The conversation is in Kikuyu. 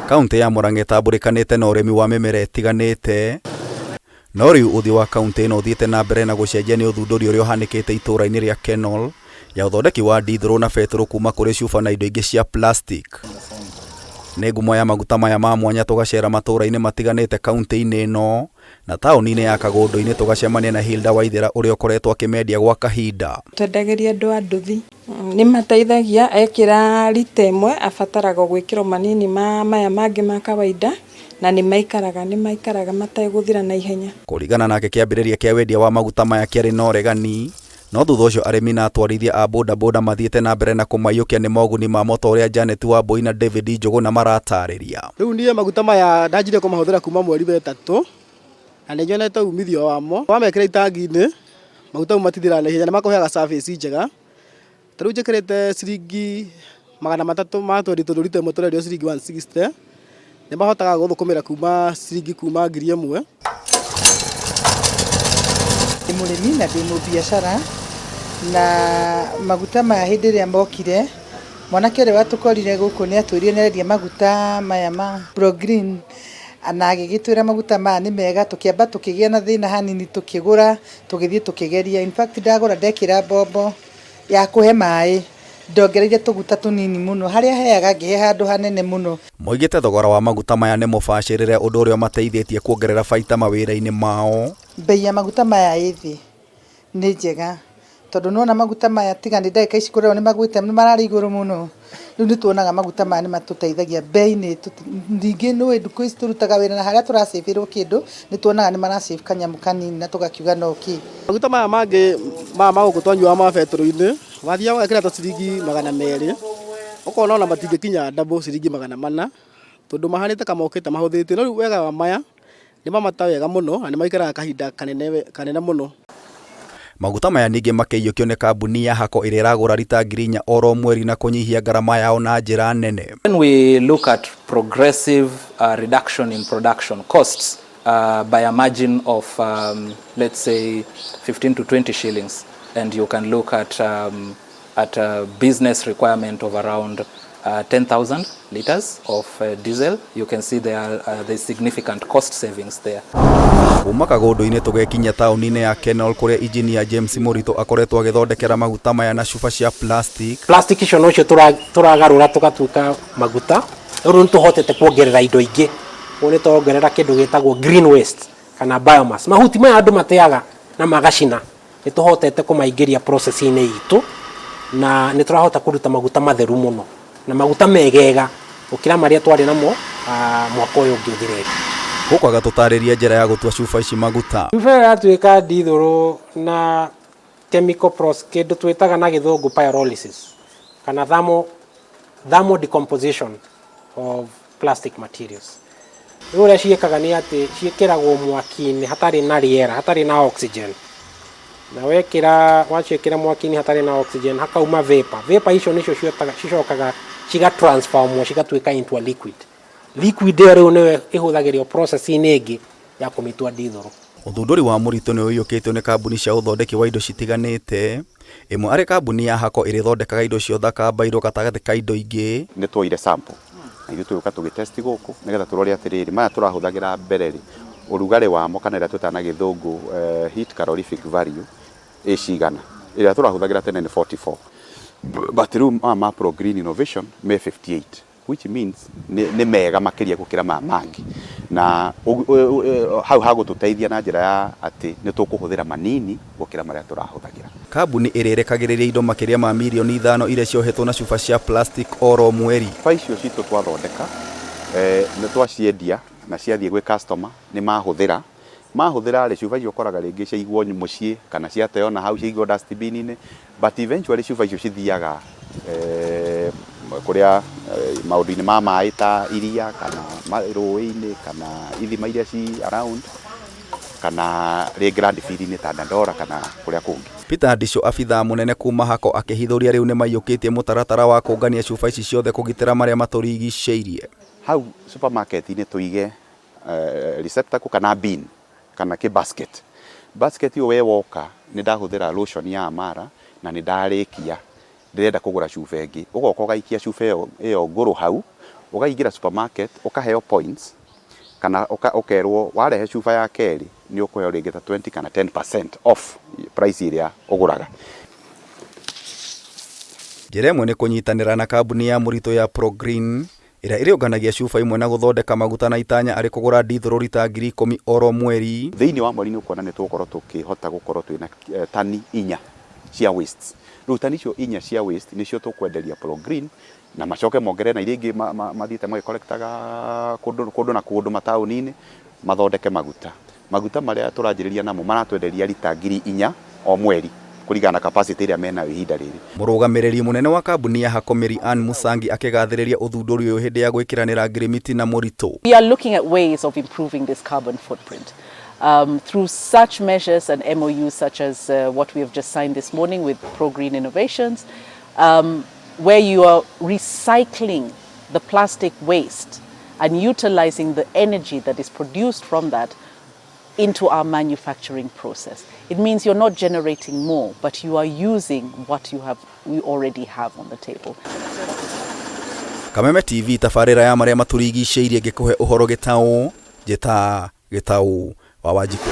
Kauntĩ ya Murang'a ĩtambũrĩkanĩte na ũrĩmi wa mĩmera ĩtiganĩte, no rĩu ũthiũ wa kauntĩ ĩno ũthiĩte na mbere na gũcenjia nĩ ũthundũri ũrĩa ũhanĩkĩte itũũra-inĩ rĩa Kenol ya ũthondeki wa ndithũrũ na betũrũ kuma kũrĩ cuba na indo ingĩ cia plastic. Nĩ ngumo ya maguta maya ma mwanya tũgacera matũũra-inĩ matiganĩte kauntĩ-inĩ ĩno na taũni-inĩ ya Kagũndũ-inĩ tũgacemania na Hilda Waithera ũrĩa ũkoretwo akĩmendia gwa kahinda. Twendagĩria andũ a nduthi. Nĩ mateithagia ekĩra rita ĩmwe abataraga o gwĩkĩrwo manini ma maya mangĩ ma kawaida na nĩ maikaraga nĩ maikaraga mategũthira na ihenya. Kũringana nake kĩambĩrĩria kĩa wendia wa maguta maya kĩarĩ na ũregani, no thutha ũcio arĩmi na atwarithia a bodaboda mathiĩte na mbere na kũmaiyũkia nĩ moguni mamo ta ũrĩa Janet Wambui na David Njũgũna maratarĩria. Rĩu niĩ maguta maya ndanjirie kũmahũthĩra kuma mweri wa ĩtatũ na nĩ nyonete umithio wamo. Wamekĩra itangi-inĩ maguta mau matithiraga na ihenya, nĩ makũheaga service njega. Ta rĩu njĩkĩrĩte ciringi 300 ma twendi tondũ rita ĩmwe tũrendio ciringi 160, nĩ mahotaga gũthũkũmĩra kuma ciringi kuma 1000. Ndĩ mũrĩmi na ndĩ mũbiacara, na maguta maya hĩndĩ ĩrĩa mokire, mwanake ũrĩa watũkorire gũkũ nĩ atwĩrire nĩ arendia maguta maya ma Pro Green, na agĩgĩtwĩra maguta maya nĩ mega, tũkĩamba tũkĩgĩa na thĩna hanini tũkĩgũra, tũgĩthiĩ tũkĩgeria, in fact ndagũra ndekĩra mbombo ya kũhe maĩ, ndongereire tũguta tũnini mũno, harĩa heaga ngĩhe handũ hanene mũno. Moigĩte thogora wa maguta maya nĩ mũbacĩrĩre ũndũ ũrĩa ũmateithĩtie kuongerera baita mawĩra-inĩ mao. Mbei ya maguta maya ĩ thĩ nĩ njega tondũ nĩwona maguta maya tiga nĩ ndagĩka ici kũrerwo nĩ magwĩte nĩ mararĩ igũrũ mũno, rĩu nĩ tuonaga maguta maya nĩ matũteithagia mbei nĩ ningĩ nĩ ũĩ ndukũ ici tũrutaga wĩra na harĩa tũracĩbĩrwo kĩndũ nĩ tuonaga nĩ maracĩbu kanyamũ kanini na tũgakiuga no kĩ. Maguta maya mangĩ maya ma gũkũ twanyuaga ma betũrũ-inĩ, wathiaga ũgekĩra ta ciringi 200, ũkona ona matingĩkinya double ciringi 400, tondũ mahanĩte ta mokĩte mahũthĩtio. No rĩu wega wa maya, nĩ mamata wega mũno na nĩ maikaraga kahinda kanene kanene mũno. Maguta maya ningĩ makĩiyũkio nĩ kambuni ya Hako ĩrĩa ĩragũra rita 4,000 oro mweri na kũnyihia ngarama yao na njĩra nene. When we look at progressive reduction in production costs by a margin of let's say 15 to 20 shillings, and you can look at a business requirement of around 10,000 liters of diesel, you can see there's significant cost savings there. Kuma Kagũndũ-inĩ tũgekinyia taũni-inĩ ya Kenol kũrĩa injinia James Mũritũ akoretwo agĩthondekera maguta maya na cuba cia plastic. Plastic icio nocio tũragarũra tũgatuĩka maguta. Rĩu nĩ tũhotete kuongerera indo ingĩ, ũguo nĩ tuongerera kĩndũ gĩtagwo green waste kana biomass. Mahuti maya andũ mateaga na magacina, nĩ tũhotete kũmaingĩria process-inĩ itũ na nĩ tũrahota kũruta maguta matheru mũno na maguta megega gũkĩra marĩa twarĩ namo mwaka ũyũ ũngĩ ũthirĩte. Gũkũ agatũtarĩria njĩra ya gũtua cuba ici maguta. Cuba ĩyo yatuĩka ndithũrũ na chemical process, kĩndũ twĩtaga na gĩthũngũ pyrolysis kana thermal decomposition of plastic materials. Rĩu ũrĩa ciĩkaga nĩ atĩ ciĩkĩragwo mwaki-inĩ hatarĩ na rĩera, hatarĩ na oxygen. Na wekĩra waciĩkĩra mwaki-inĩ hatarĩ na oxygen hakauma vapor. Vapor icio nĩcio cicokaga ciga transformwo cigatuĩka into a liquid. Liquid ĩyo rĩu nĩyo ĩhũthagĩrwo process-inĩ ĩngĩ ya kũmĩtua ndithũrũ. Ũthundũri wa Mũritũ nĩ ũiyũkĩtio nĩ kambuni cia ũthondeki wa indo citiganĩte, ĩmwe arĩ kambuni ya Hako ĩrĩa ĩthondekaga indo cia ũthaka mbairũ gatagatĩ ka indo ingĩ. Nĩ tuoire sample na ithuĩ tũgĩũka tũgĩtest gũkũ nĩgetha tũrore atĩrĩrĩ, maya tũrahũthagĩra mbere rĩ, ũrugarĩ wamo kana ĩrĩa twĩtaga na gĩthũngũ heat calorific value ĩ cigana. Ĩrĩa tũrahũthagĩra tene nĩ 44, but rĩu maya ma Pro Green Innovation me 58, which means nĩ mega makĩria gũkĩra maya mangĩ, na hau hagũtũteithia na njĩra ya atĩ nĩ tũkũhũthĩra manini gũkĩra marĩa tũrahũthagĩra. Kambuni ĩrĩa ĩrekagĩrĩria indo makĩria ma 5 mirioni iria ciohetwo na cuba cia plastic oro mweri. Cuba icio citũ twathondeka, nĩ twaciendia na ciathiĩ gwĩ customer, nĩ mahũthĩra mahũthĩra rĩ, cuba icio ũkoraga rĩngĩ ciaigwo mũciĩ kana ciateo na hau ciaigwo dustbin-inĩ, but eventually cuba icio cithiaga kũrĩa maũndũ-inĩ ma maĩ ta iria kana rũĩ-inĩ kana ithima iria ci around kana rĩngĩ landfill-inĩ ta Dandora kana kũrĩa kũngĩ. Peter Ndicũ, abithaa mũnene kuma Hako, akĩhithũria rĩu nĩmaiyũkĩtie mũtaratara wa kũngania cuba ici ciothe kũgitĩra marĩa matũrigicĩirie. Hau supermarket-inĩ tũige receptacle kana bin kana kĩ basket. Basket ĩyo we woka nĩ ndahũthĩra lotion ya Amara na nĩ ndarĩkia, ndĩrenda kũgũra cuba ĩngĩ, ũgoka ũgaikia cuba ĩyo ngũrũ hau. Ũkaingĩra supermarket ũkaheo points kana ũkerwo warehe cuba ya kerĩ nĩ ũkũheo rĩngĩ ta 20 kana 10% off price ĩrĩa ũgũraga. Njĩra ĩmwe nĩ kũnyitanĩra na kambuni ya mũritũ ya ProGreen ĩrĩa ĩrĩũnganagia cuba imwe na gũthondeka maguta na itanya arĩ kũgũra ndithũrũ rita 10,000 oro mweri. Thĩinĩ wa mweri nĩ ũkuona nĩ tũgũkorwo tũkĩhota gũkorwo twĩna tani 4 cia waste. Rĩu tani icio 4 cia waste nĩcio tũkwenderia ProGreen na macoke mongerere na iria ingĩ mathiĩte magĩkorektaga kũndũ na kũndũ mataũni-inĩ mathondeke maguta. Maguta marĩa tũranjĩrĩria namo maratwenderia rita 4,000 o mweri kũringana na capacity ĩrĩa menayo ihinda rĩrĩ. Mũrũgamĩrĩri mũnene wa kambuni ya Hakomeri Ann Musangi akĩgathĩrĩria ũthundũri ũyũ hĩndĩ ya gwĩkĩranĩra ngirimiti na Mũritũ. We are looking at ways of improving this carbon footprint through such measures and MOUs such as what we have just signed this morning with ProGreen Innovations, where you are recycling the plastic waste and utilizing the energy that is produced from that into our manufacturing process. It means you're not generating more, but you are using what we already have on the table. Kameme TV tabarĩra ya marĩa matũrigicĩirie ngĩkũhe ũhoro gĩtaũ njĩta gĩtaũ wa Wanjikũ.